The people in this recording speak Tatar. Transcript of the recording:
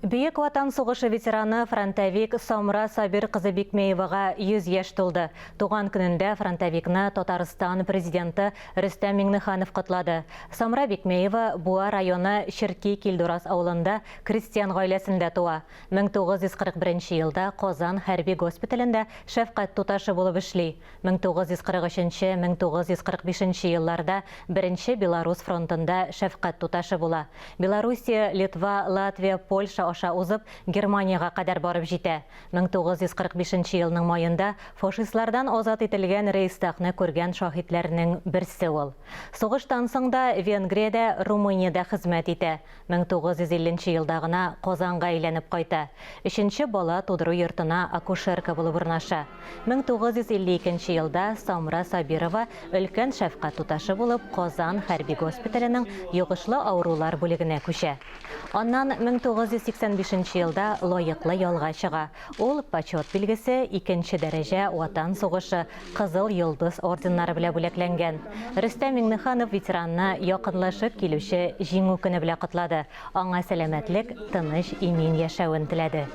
Бөек Ватан сугышы ветераны, фронтовик Самра Сабир кызы Бикмеевага 100 яшь тулды. Туган көнендә фронтовикны Татарстан Президенты Рөстәм Миңнеханов котлады. Самра Бикмеева Буа районы Черки Килдураз авылында крестьян гаиләсендә туа. 1941 елда Казан хәрби госпиталендә шәфкать туташы булып эшли. 1943-1945 елларда Беренче Белорус фронтында шәфкать туташы була. Белоруссия, Литва, Латвия, Польша аша узып, Германиягә кадәр барып җитә. 1945 елның маенда фашистлардан азат ителгән Рейхстагны күргән шаһитләрнең берсе ул. Сугыштан соң да Венгриядә, Румыниядә хезмәт итә. 1950 нче елда гына Казанга әйләнеп кайта. Өченче бала тудыру йортына акушерка булып урнаша. 1952 нче елда Самра Сабирова өлкән шәфкать туташы булып Казан хәрби госпиталенең йогышлы авырулар бүлегенә күчә. Аннан 1985 нче елда лаеклы ялга чыга. Ул Почет билгесе, икенче дәрәҗә Ватан сугышы, Кызыл Йолдыз орденнары белән бүләкләнгән. Рөстәм Миңнеханов ветеранны якынлашып килүче Җиңү көне белән котлады, аңа сәламәтлек, тыныч, имин яшәвен теләде.